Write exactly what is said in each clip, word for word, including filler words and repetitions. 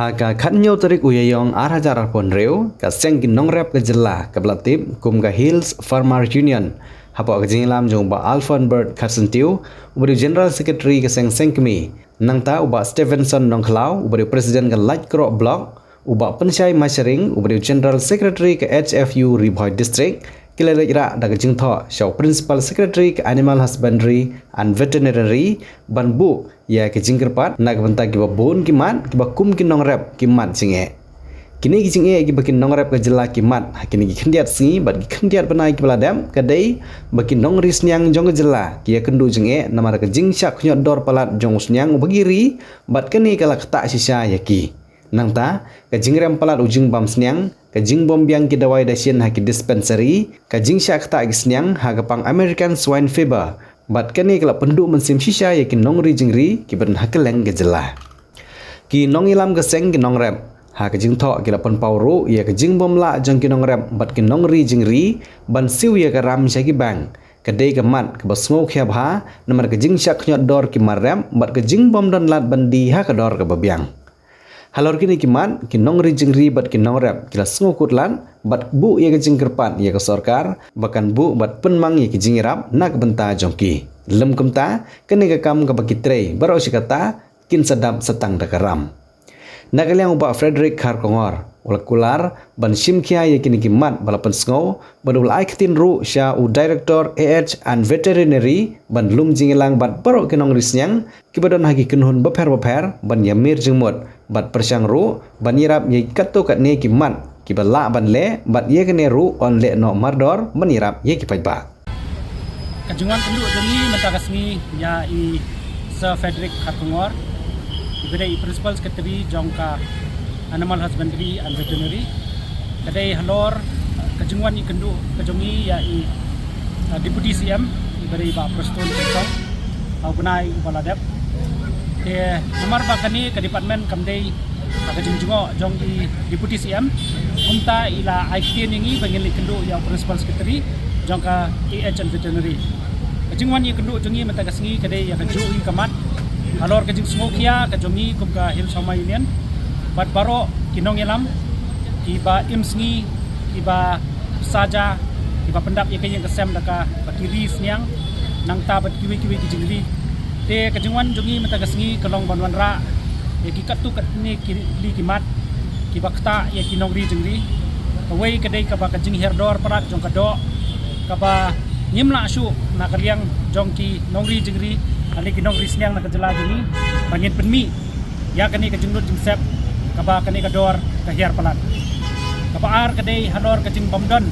Ha ka khatnyo tarik u Ïaïong ar hajar arphew hynriew, ka seng ki nongrep ka jylla kaba la tip kum ka Hills Farmer Union, hapoh ka jingïalam jong u Bah Alfonbert Kharsyntiew, uba dei u General Secretary ka seng seng kmie, nangta u Bah Stevenson Nongkhlaw, uba dei u President ka Laitkroh Block, u Bah Pynshai Masharing, uba dei u General Secretary ka H F U Ri Bhoi District, ki la leit rah da ka jingthoh sha u Principal Secretary ka Animal Husbandry and Veterinary ban buh ïa ka jingkyrpad na ka bynta kiba bun ki mat kiba kum ki nongrep ki mad jingeh. Kine ki jingeh kiba ki nongrep ka jylla ki mad ha kine ki khyndiat sngi bad ki khyndiat bnai kiba la dep ka dei ba ki nongri sniang jong ka jylla ki ïakynduh jingeh namar ka jingshah khñiot dor palat jong u sniang uba ki ri, bad kane ka la ktah shisha ïa ki. Nangta, ka jingrem palat u jingbam sniang, ka jingbym biang ki dawai dashin ha ki dispensary, ka jingshah ktah ki sniang ha ka pang American Swine Fever, bad kane ka la pynduh mynsiem shisha ïa ki nongri jingri kiba don ha kylleng ka jylla. Ki nongïalam ka seng ki nongrep ha ka jingthoh ki la pynpaw ruh ïa ka jingbym lah jong ki nongrep bad ki nongri jingri ban siew ïa ka ram sha ki bank, ka dei ka mat kaba sngewkhia bha namar ka jingshah khñiot dor ki mar rep bad ka jingbym don lad ban die ha ka dor kaba biang. Halor kine ki mat, ki nongri jingri bad ki nongrep ki la sngewkut lad bad buh ïa ka jingkyrpad ïa ka sorkar ba kan buh bad pynmang ïa ki jingïarap na ka bynta jong ki. Lym kumta, kane ka kam kaba ki trei baroh shi katta kin sa dap sa tang da ka ram. Na ka liang u Bah Frederick Kharkongor u la kular ban shim khia ïa kine ki mat ba la pynsngew bad u la ai ktien ruh sha u Director A H and Veterinary ban lum jingïalang bad baroh ki nongri sniang kiba don ha ki kynhun bapher bapher ban ïamir jingmut bad pyrshang ruh ban ïarap ïa katto katne ki mat kiba lah ban leh bad ïa kane ruh yn leh noh mardor ban ïarap ïa ki paidbah. Ka jingwan kynduh jong ngi mynta ka sngi ïa i Sir Frederick Kharkongor, iba dei i Principal Secretary jong ka Animal Husbandry and Veterinary. Ka dei halor ka jingwan ïakynduh ka jong ngi ïa i, uh, Deputy C M, iba dei Bah Prestone Tynsong, ha u bnai uba la dep. Te namar ba kane ka department kam dei ha ka jingjngoh jong i Deputy C M, kumta i la ai ktien ïa ngi ba ngin leit kynduh ïa u Principal Secretary jong ka A H and Veterinary. Ka jingwan ïakynduh jong ngi mynta ka sngi ka dei ïa kajuh hi ka mat halor ka jingsngewkhia ka jong ngi kum ka Hills Farmer Union bad baroh ki nongïalam kiba im sngi, kiba saja, kiba pyndap ïa ka ïing ka sem da kaba ki ri sniang, nangta bad kiwei kiwei ki jingri. Te ka jingwan jong ngi mynta ka sngi ka long ban wanrah ïa ki katto katne ki ri ki mat kiba ktah ïa ki nongri jingri. Kawei ka dei kaba ka jinghiar dor palat jong ka doh kaba ngim lah shuh na ka liang jong ki nongri jingri, lane ki nongri sniang na ka jylla jong ngi, ba ngin pynmih ïa kane ka jinglut jingsep kaba kane ka dor ka hiar palat. Kaba ar ka dei halor ka jingbym don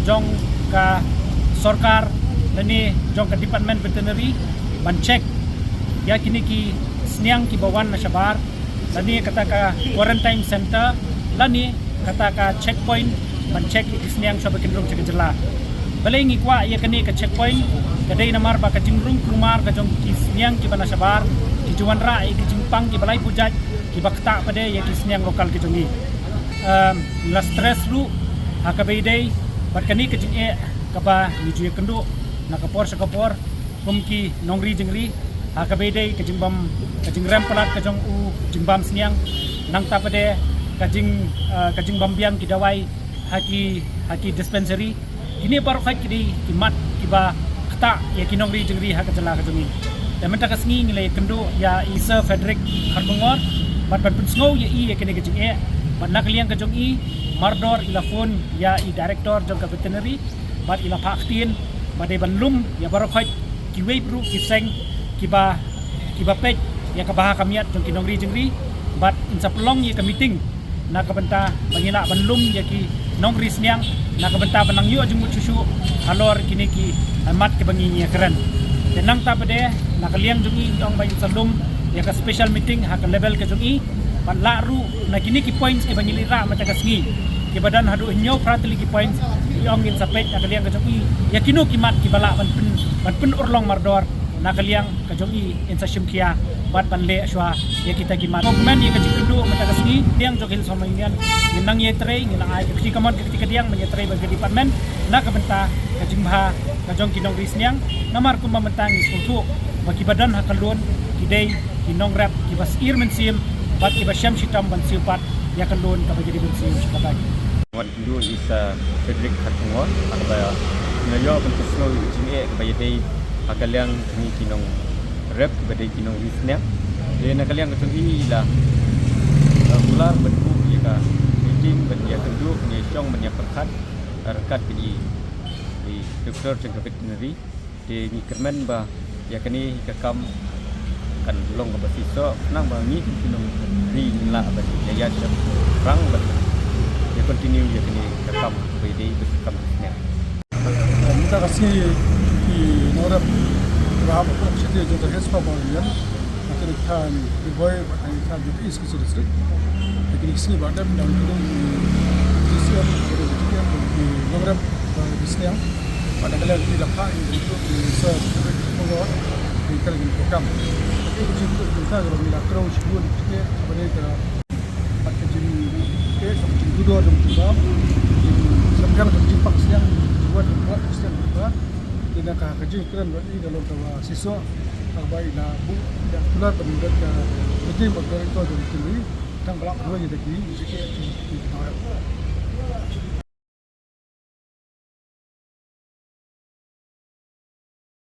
jong ka sorkar lane jong ka Department Veterinary ban check ïa kine ki sniang kiba wan na shabar, lane kata ka quarantine center, lane kata ka checkpoint ban check ïa ki sniang shuwa ba kin rung sha ka jylla. Balei ngi kwah ïa kane ka checkpoint? Ka dei namar ba ka jingrung kulmar ka jong ki sniang kiba na shabar ki ju wanrah ïa ki jingpang kiba lai pujat, kiba ktah pat de ïa ki sniang local ki jong ngi. Em, la stress ruh ha kaba ïadei bad kane ka jingeh kaba ngi ju ïakynduh na ka por sha ka por kum ki nongri jingri, ha kaba ïadei ka jingbam, ka jingrem palat ka jong u jingbam sniang, nangta pat de ka jing, eh, ka jingbam biang ki dawai ha ki, ha ki dispensary. Kine baroh khoit ki dei ki mat kiba ktah ïa ki nongri jingri ha ka jylla ka jong ngi. Te mynta ka sngi ngi la ïakynduh ïa i Sir Frederick Kharkongor bad ban pynsngew ïa i ïa kane ka jingeh, bad na ka liang ka jong i mardor i la phone ïa i director jong ka veterinary bad i la phah ktien ba dei ban lum ïa baroh khoit kiwei ruh ki seng kiba, kiba peit ïa ka bha ka miat jong ki nongri jingri, bad in sa pynlong ïa ka meeting na ka bynta ba ngin lah ban lum ïa ki nongri sniang na ka bynta ba nang ïoh jingmut shuh shuh halor kine ki, eh, mat kiba ngi ïakren. Te nangta pat de na ka liang jong i ngi ong ba in sa lum ïa ka special meeting ha ka level ka jong i, bad lah ruh na kine ki points kiba ngi leit rah mynta ka sngi kiba don haduh hynñiew phra tylli ki points, ngi ong ngin sa peit na ka liang ka jong i ïa kino ki mat kiba lah ban pyn, ban pynurlong mardor na ka liang ka jong i, in sa shim khia bad ban leh shuwa ïa kita ki mat. Kumne ïa ka jingkynduh mynta ka sngi, liang jong ka Hills Farmer Union ngin nang ïatrei, ngin ai ka kti kamon ka kti kadiang ban ïatrei bad ka department na ka bynta ka jingbha ka jong ki nongri sniang. Namar kumba mynta ngi sngewthuh ba kiba don ha ka lun ki dei ki nongrep kiba syier mynsiem, Bad kiba shem shitom ban siew pat ïa ka loan kaba ki dei ban siew sha ka bank. Wat kynduh ïa i Sir Frederick Kharkongor, ha kaba nga ïoh ban pynsngew ïa ka jingeh kaba ïadei ha ka liang jong ngi ki nongrep kiba dei ki nongri sniang. Te na ka liang ka jong i la, la kular ban buh ïa ka meeting ban ïa kynduh, ban ïa shong, ban ïa pyrkhat ryngkat bad i, i doktor jong ka veterinary. Te ngi kyrmen ba ïa kane ka kam kan long kaba shisha, khnang ba ngi kum ki nongri ngin lah ban ïa ïaid sha pyrshang ban ïa continue ïa kane ka kam ba ïadei bad ka kam sniang. Mynta ka sngi ki nongrep ba hap ban sdang jong ka Health Power Union, ka kine ki thaw Ri Bhoi bad ki thaw jong East Khasi District. Te kine ki sngi ba dep dang kine ki D C M, kine ki D C M, ki nongrep ba ki sniang. Bad da ka liang ki da phah ïa ki Sir Frederick Kharkongor ïa ka liang ka kam. Te ki jingkyrkhu jong ka ba ngi la kyrkhu shibun ki ba dei ka Bad ka jingeh, ka jingkordor jong u jingbam, ka jingsaphriang jong u jingpang sniang, jingwad jingwad sniang jong u jingbam. Te na ka, ka jingkren bad i ka long kaba shisha, kaba i la buh ïa kular ban ïa ka meeting bad ka director jong ka jingri, tang ba la pynlong ïa ka jingeh jong u jingbam.